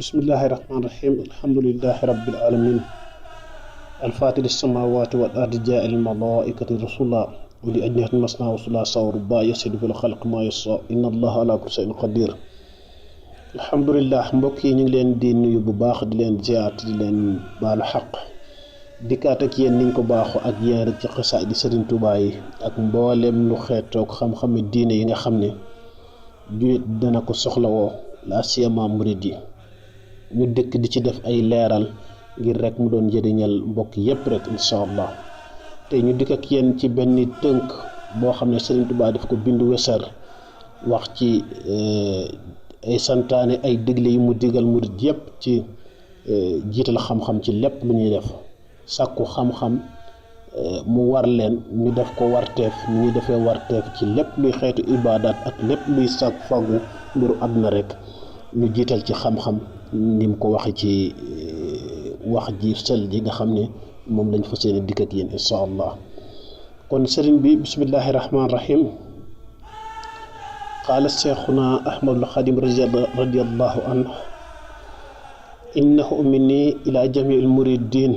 بسم الله الرحمن الرحيم الحمد لله رب العالمين الفاتر السماوات والأرض جاء الملائكة رسولا ولأجنحة مثنى وثلاث ورباع يزيد في الخلق ما يشاء إن الله على كل شيء قدير الحمد لله mbokk yi ñu ngi leen di nuyu bu baax di leen ziar di leen baalu xaq dikkaat ak yéen niñ ko baaxoo ak yéen rek ci xasaay di Serigne Touba yi ak mboolem lu xeetoog xam-xami diine yi nga xam ne julit dana ko soxlawoo la siyama murid yi ñu dëkk di ci def ay leeral ngir rek mu doon njëriñal mbokk yépp rek inshallah te ñu dikk ak yéen ci benn tënk boo xam ne Serigne Touba daf ko bindu wesar wax ci ay santaane ay digle yu mu digal murid yépp ci jiital xam-xam ci lépp lu ñuy def sàkku xam-xam mu war leen ñu def ko warteef ñu defee warteef ci lépp luy xeetu ibadat ak lépp luy sàkk fagu mbiru àdduna rek ñu jiital ci xam-xam nim ko waxe ci wax ji sel ji nga xam ne moom lañ fas yéene dikk ak yéen inshallah kon sëriñ bi bismillahir rahmanir rahim قال شيخنا أحمد الخادم رضي الله عنه إنه مني إلى جميع المريدين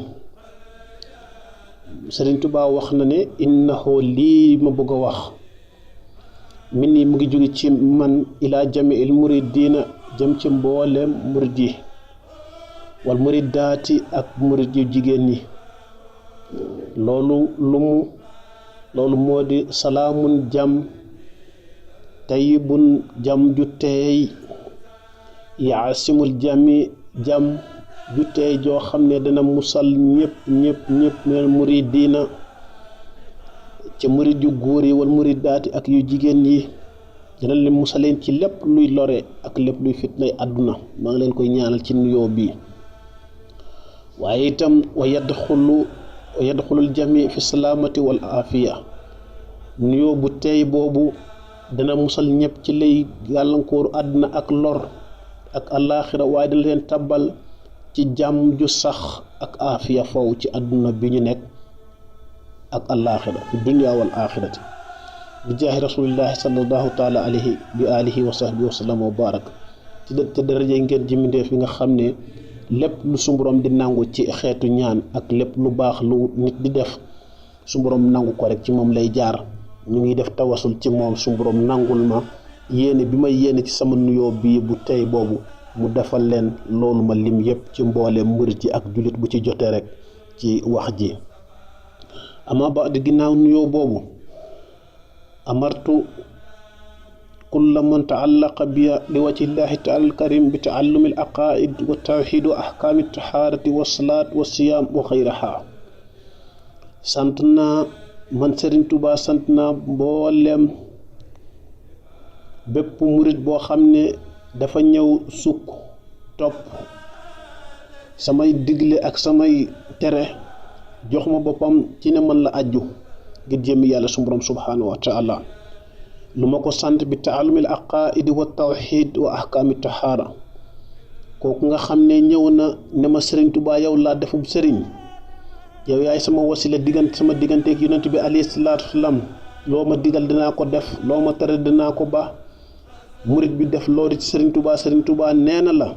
Serigne Touba wax na ne innahu lii ma bëgg a wax min ni mu ngi jóge ci man ila jamiil muridina jëm ci mboolem murid yi wal muridaati ak murid yu jigéen ñi loolu moo di salaamun jam tayyibun jam ju teey yaasimul jami jam ju teey joo xam ne dana musal ñëpp muridina ci murid yu góor yi wal muridaati ak yu jigéen yi dana leen musaleen ci lépp luy lore ak lépp luy fitnay àdduna maa ngi leen koy ñaanal ci nuyoo bi waaye itam wa yadxulul jami fi salaamati wal afiya nuyoo bu teey boobu dana musal ñëpp ci lay gàllankooru àdduna ak lor ak àllaaxira waaye dana leen tabbal ci jàmm ju sax ak afiya faw ci àdduna bi ñu nekk ak àllaaxira fi dunya wal aaxirati bi jaahi rasulillahi sallallahu taala alayhi bi alihi wa sahbihi wa sallam wa barak ci daraje ngeen jëmindeef yi nga xam ne lépp lu su borom di nangu ci xeetu ñaan ak lépp lu baax lu nit di def su borom nangu ko rek ci moom lay jaar ñu ngi def tawasul ci moom su borom nangul ma yéene bi may yéene ci sama nuyoo bii bu tey boobu mu defal leen loolu ma lim yépp ci mboole murit yi ak julit bu ci jotee rek ci wax ji ama ba di ginnaaw nuyoo boobu amartu kulla man taallaqa bi li wajhillahi taala alkarim bi taallumi al aqaid wa tawxid wa ahkaami tahaarati wa salaat wa siyaam wa xayraha sant naa man Serigne Touba sant naa mboolem bépp murit boo xam ne dafa ñëw sukk topp samay digle ak samay tere jox ma boppam ci ne man la ajju ngir jëmi yàlla su borom subhanahu wa taala lu ma ko sant bi taalumil aqaidi wa tawxid wa ahkaami tahaara kooku nga xam ne ñëw na ne ma Serigne Touba yow laa defub sëriñ yow yaay sama wasila sama digganteeg yonent bi alayhi salaatu wasalaam loo ma digal dinaa ko def loo ma tere dinaa ko ba murit bi def loolu ci Serigne Touba nee na la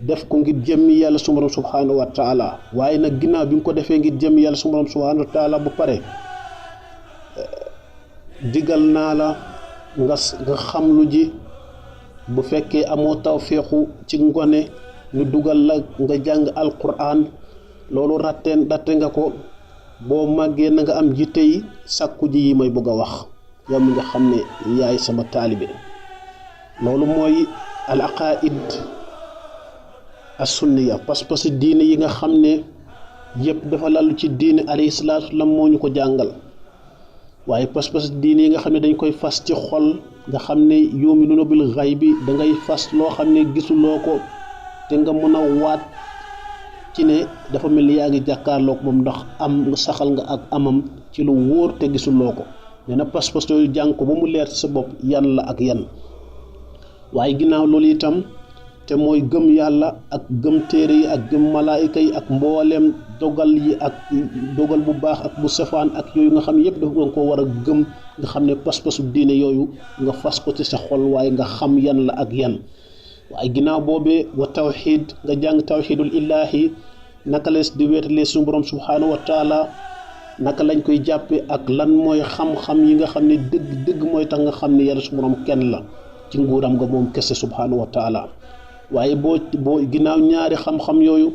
def ko ngir jëmmi yàlla su borom subhanahu wa taala waaye nag ginnaaw bi nga ko defee ngir jëmmi yàlla su borom subhanahu wa taala bu pare digal naa la nga xam lu ji bu fekkee amoo tawféexu ci ngone ñu dugal la nga jàng alquran loolu ratte nga ko boo màggee na nga am jitte yi sàkku ji yi may bëgg a wax yow mi nga xam ne yaay sama taalibe loolu mooy al aqaid as sunniya pas-pas diine yi nga xam ne yëpp dafa lalu ci diine alayhi salaatu wasallam moo ñu ko jàngal waaye pas-pas diine yi nga xam ne dañ koy fas ci xol nga xam ne yu'minuuna bil ghaybi da ngay fas loo xam ne gisuloo ko te nga mën a waat ci ne dafa mel ni yaa ngi jàkkaarloog moom ndax am saxal nga ak amam ci lu wóor te gisuloo ko nee na pas-pas yooyu jàng ko ba mu leer ci sa bopp yan la ak yan waaye ginnaaw loolu itam te mooy gëm yàlla ak gëm téere yi ak gëm malaayika yi ak mbooleem dogal yi ak dogal bu baax ak bu safaan ak yooyu nga xam ne yëpp dafa nga ko war a gëm nga xam ne pas-pasu diine yooyu nga fas ko ci sa xol waaye nga xam yan la ak yan waaye ginnaaw boobee wa tawxiid nga jàng tawxiidul illaahi naka lees di wéetalee suñu borom subhaanahu wa taala naka lañ koy jàppe ak lan mooy xam-xam yi nga xam ne dëgg mooy tax nga xam ne yàlla suñu borom kenn la ci nguuram nga moom kese subhaanahu wa taala waaye boo ginnaaw ñaari xam-xam yooyu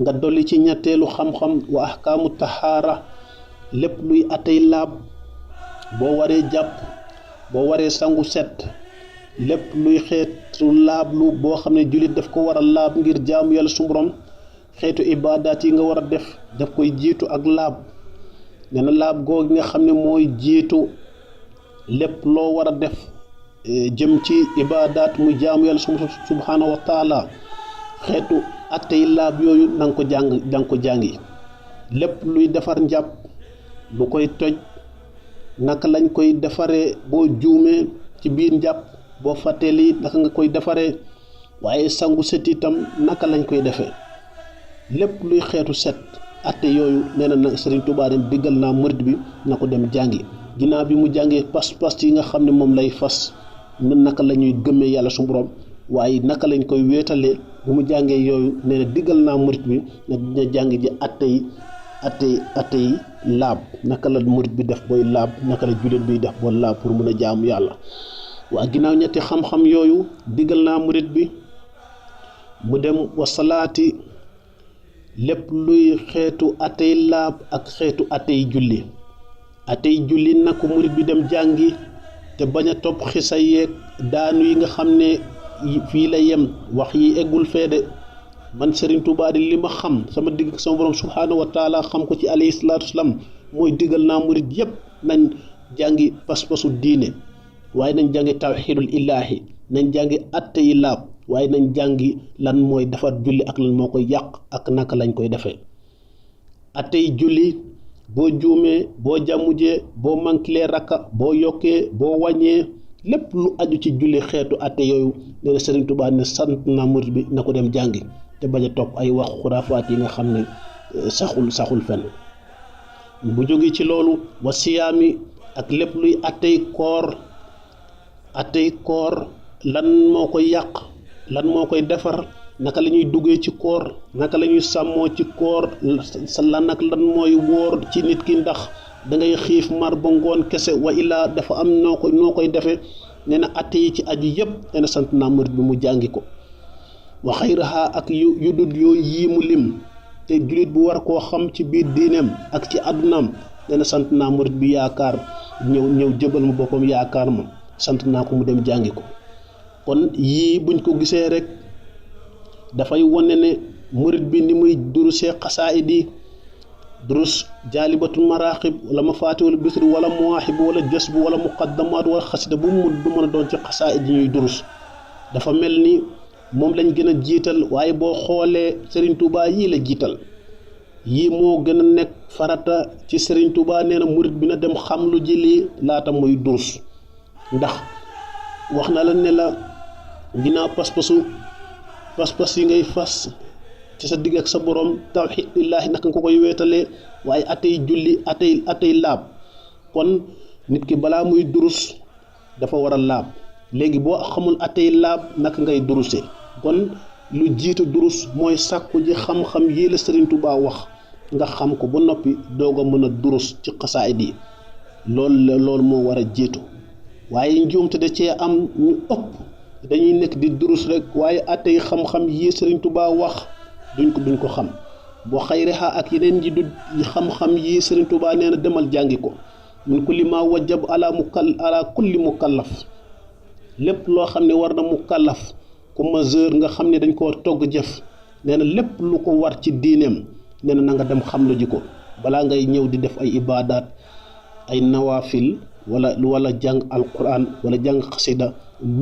nga dolli ci ñetteelu xam-xam wa ahkaamu tahaara lépp luy atay laab boo waree jàpp boo waree sangu set lépp luy xeetu laablu boo xam ne jullit daf ko war a laab ngir jaamu yàlla suñu borom xeetu ibaadaat yi nga war a daf koy jiitu ak laab nee na laab googu nga xam ne mooy jiitu lépp loo war a def jëm ci ibaadaat mu jaamu yàlla subhaanahu wa taala xeetu attey laab yooyu na nga ko jàngi lépp luy defar njàpp lu koy toj naka lañ koy defaree boo juumee ci biir njàpp boo fàttee lii naka nga koy defaree waaye sangu set itam naka lañ koy defee lépp luy xeetu set atte yooyu nee na nag Sëriñ Tuubaa den diggal naa murid bi na ko dem jàngi ginnaaw bi mu jàngee pas-pas yi nga xam ne moom lay fas naka la ñuy gëmmee yàlla suñu borom waaye naka lañ koy wéetalee bu mu jàngee yooyu nee na diggal naa murid bi na dina jàng ji atte yi laab naka la murid bi def booy laab naka la jullit biy def boo laab pour mun a jaamu yàlla waa ginnaaw ñetti xam-xam yooyu diggal naa murid bi mu dem wasalaati lépp luy xeetu atey laab ak xeetu atey julli nag ko murid bi dem jàngi te bañ a topp xisa yeeg daanu yi nga xam ne fii la yem wax yi eggul feede man Serigne Touba di li ma xam sama digg sama borom subhaanahu wa taala xam ko ci alayhi salaatu wasalaam mooy diggal naa murid yépp nañ jàngi pas-pasu diine waaye nañ jàngi tawxiidul illaahi nañ jàngi atte yi laab waaye nañ jàngi lan mooy defar julli ak lan moo koy yàq ak naka lañ koy defee atte yi julli boo juumee boo jàmmujee boo mankilee rakka boo yokkee boo wàññee lépp lu aju ci julli xeetu atte yooyu nee na Sëriñ Tuubaa ne sant na murid bi na ko dem jàngi te bañ a topp ay wax xuraafaat yi nga xam ne saxul fenn bu jógee ci loolu wa siyaami ak lépp luy attey koor lan moo koy yàq lan moo koy defar naka la ñuy duggee ci koor naka la ñuy sàmmoo ci koor sa lan ak lan mooy wóor ci nit ki ndax da ngay xiif mar ba ngoon kese wa illaa dafa am noo koy defee nee na atte yi ci aju yëpp nee na sant naa murid bi mu jàngi ko wa xayraha ak yu dul yooyu yii mu lim te jullit bu war koo xam ci biir diineem ak ci àddunaam nee na sant naa murid bi yaakaar ñëw jëbal ma boppam yaakaar ma sant naa ko mu dem jàngi ko kon yii buñ ko gisee rek dafay wane ne murid bi ni muy durusee xasaayid yi durus jaalibatul maraaxib wala mafaatihul bisri wala muwaahib wala jasbu wala muqaddamaat wala xasida bu mu du mën a doon ci xasaayid yi ñuy durus dafa mel ni moom lañ gën a jiital waaye boo xoolee Serigne Touba yii la jiital yii moo gën a nekk farata ci Serigne Touba nee na murid bi na dem xam lu ji lii laata muy durus ndax wax na la ne la ginnaaw pas-pas yi ngay fas ci sa digg ak sa borom tawxiid illaahi naka nga koy weetalee waaye atey julli atey laab kon nit ki balaa muy durus dafa war a laab léegi boo xamul atey laab naka ngay duruse kon lu jiitu durus mooy sàkku ji xam-xam yii la Serigne Touba wax nga xam ko ba noppi doog a mën a durus ci xasaayid yi loolu moo war a jiitu waaye njuumte da cee am ñu ëpp dañuy nekk di durus rek waaye atey xam-xam yii Serigne Touba wax duñ ko xam boo xayriha ak yeneen yi du xam-xam yii Serigne Touba nee na demal jàngi ko min kulli ma wajab ala kulli mukallaf lépp loo xam ne war na mukallaf ku majeur nga xam ne dañ koo togg jëf nee na lépp lu ko war ci diineem nee na nga dem xam lu ji ko balaa ngay ñëw di def ay ibaadaat ay nawaafil wala jàng alquran wala jàng xasida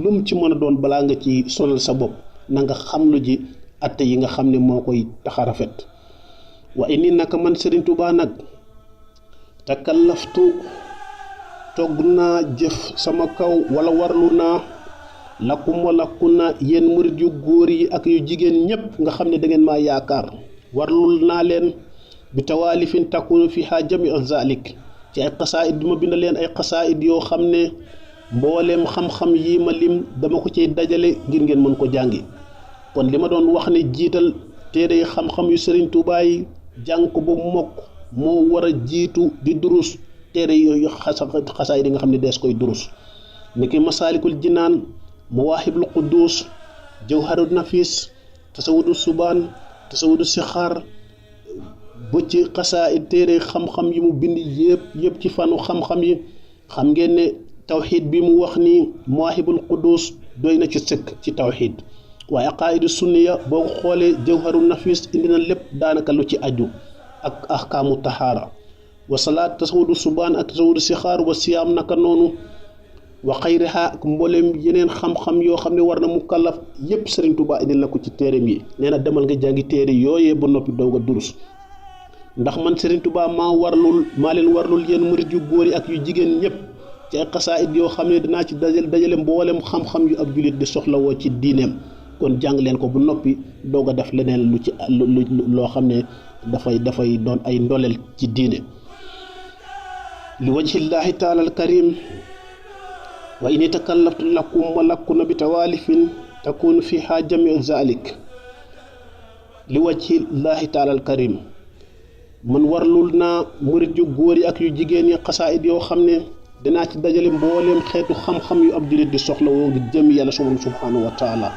lum ci mën a doon balaa nga ci sonal sa bopp na nga xam lu ji atte yi nga xam ne moo koy tax a rafet wa inni naka man Serigne Touba nag takallaftu togg naa jëf sama kaw wala warlu naa lakum walaku na yéen murid yu góor yi ak yu jigéen ñépp nga xam ne da ngeen maa yaakaar warlul naa leen bi tawaalifin takunu fiha jami'u zalik ci ay xasaayid bi ma bind leen ay xasaayid yoo xam ne mbooleem xam-xam yi ma lim dama ko ciy dajale ngir ngeen mën ko jàngi kon li ma doon wax ne jiital téere xam-xam yu Sëriñ Tuubaa yi jàng ko ba mokk moo war a jiitu di durus téere yooyu xasaay di nga xam ne dees koy durus niki Masaalikul Jinaan Mawaahibul Quddus Jawharun Nafis Tasawudu Subaan Tasawudu Sixaar ba ci xasaay téere xam-xam yi mu bind yëpp ci fanu xam-xam yi xam ngeen ne tawxiid bi mu wax ni Mawaahibul Quddus doy na ci sëkk ci tawxiid waaye aqaa'idu sunniya boo ko xoolee Jawharun Nafis indi na lépp daanaka lu ci aju ak ahkaamu tahaara wa salaat Tasawudu Subaan ak Tasawudu Sixaar wa siyaam naka noonu wa xayriha ak mboolem yeneen xam-xam yoo xam ne war na mukallaf yépp Sëriñ Tuubaa indil na ko ci téereem yi nee na demal nga jàngi téere yooyee ba noppi doog a durus ndax man Sëriñ Tuubaa maa leen warlul yéen murit yu góor yi ak yu jigéen ñëpp ci ay xasaayid yoo xam ne dinaa ci dajale mboolem xam-xam yu ab jullit di soxlawoo ci diineem kon jàng leen ko bu noppi doog a def leneen lu ci loo xam ne dafay doon ay ndoleel ci diine li wajhillaahi taala al karim wa inni takallaftu lakum wa lakuna bi tawalifin takunu fiha jamiu zalik li wajhillaahi taala al karim man warlul naa murit yu góor yi ak yu jigéen yi xasaayid yoo xam ne dinaa ci dajale mbooleem xeetu xam-xam yu ab jullit di soxla woo di jëm yàlla subhanahu wa taala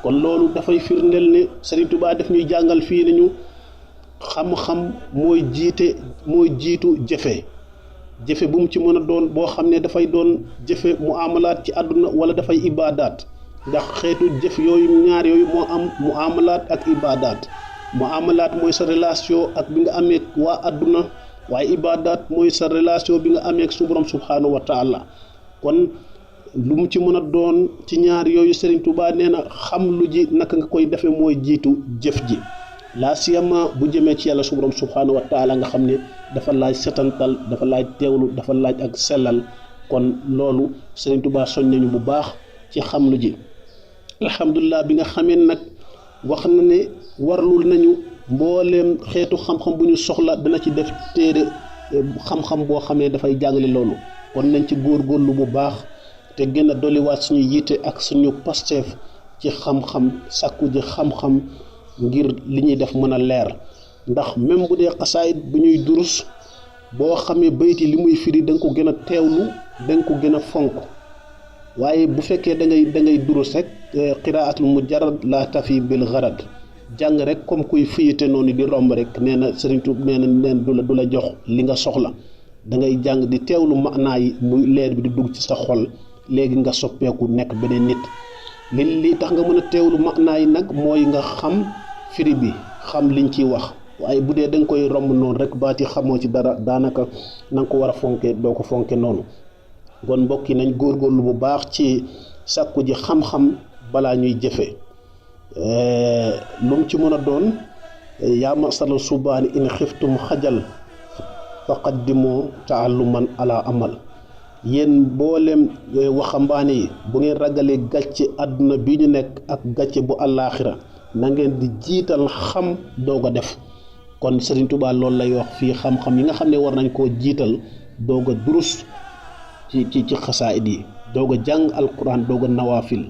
kon loolu dafay firndeel ne Sëriñ Tuubaa def ñuy jàngal fii nañu xam-xam mooy jiitu jëfe bu mu ci mën a doon boo xam ne dafay doon jëfe muamalaat ci àdduna wala dafay ibaadaat ndax xeetu jëf yooyu ñaar yooyu moo am muamalaat ak ibaadaat muamalaat mooy sa relation ak bi nga amee waa àdduna waaye ibaadaat mooy sa relation bi nga amee ak su borom subhanahu wa taala kon lu mu ci mën a doon ci ñaar yooyu Sëriñ Tuubaa nee na xam lu ji naka nga koy defee mooy jiitu jëf ji laa siyama bu jëmee ci yàlla su borom subhanahu wa taala nga xam ne dafa laaj setantal dafa laaj teewlu dafa laaj ak sellal kon loolu Sëriñ Tuubaa soñ nañu bu baax ci xam lu ji alhamdulilah bi nga xamee nag wax na ne warlul nañu mbooleem xeetu xam-xam bu ñu soxla dana ci def téere xam-xam boo xam ne dafay jàngale loolu kon nañ ci góorgóorlu bu baax te gën a dolliwaat suñu yitte ak suñu pasteef ci xam-xam sàkku ji xam-xam ngir li ñuy def mën a leer ndax même bu dee xasaayit bu ñuy durus boo xamee bayit yi li muy firi da nga ko gën a teewlu da nga ko gën a fonk waaye bu fekkee da ngay durus rek qiraatul mujarrad la tafi bil gharad jàng rek comme kuy fiyite noonu di romb rek nee na Sëriñ Tuubaa nee na du la jox li nga soxla da ngay jàng di teewlu maanaa yi muy leer bi di dugg ci sa xol léegi nga soppeeku nekk beneen nit li tax nga mën a teewlu maanaa yi nag mooy nga xam firi bi xam liñ ciy wax waaye bu dee da nga koy romb noonu rek baati xamoo ci dara daanaka na nga ko war a fonke doo ko fonke noonu kon mbokk yi nañ góorgóorlu bu baax ci sàkku ji xam-xam balaa ñuy jëfe lu mu ci mën a doon yaa masala subaani in xiftum xajal faqaddimu taalluman ala amal yéen mboolem waxambaane yi bu ngeen ragalee gàcce àdduna bi ñu nekk ak gàcce bu àllaaxira na ngeen di jiital xam doog a def kon Sëriñ Tuubaa loolu lay wax fii xam-xam yi nga xam ne war nañ koo jiital doog a durus ci xasaayid yi doog a jàng alquran doog a nawaafil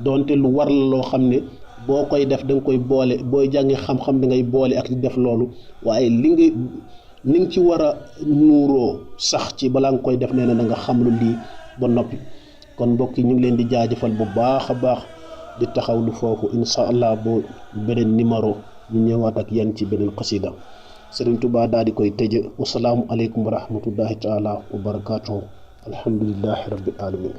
doonte lu war la loo xam ne boo koy def da nga koy boole booy jàngi xam-xam da ngay boole ak di def loolu waaye ni nga ci war a nuuroo sax ci balaa nga koy def nee na da nga xam lu lii ba noppi kon mbokk yi ñu ngi leen di jaajëfal bu baax a baax di taxawlu foofu insha allah boo beneen numéro ñu ñëwaat ak yéen ci beneen xasida Sëriñ Tuubaa daal di koy tëje wasalaamu aleykum wa rahmatullahi taala wa barakaatuhu alhamdulillahi rabbil alamin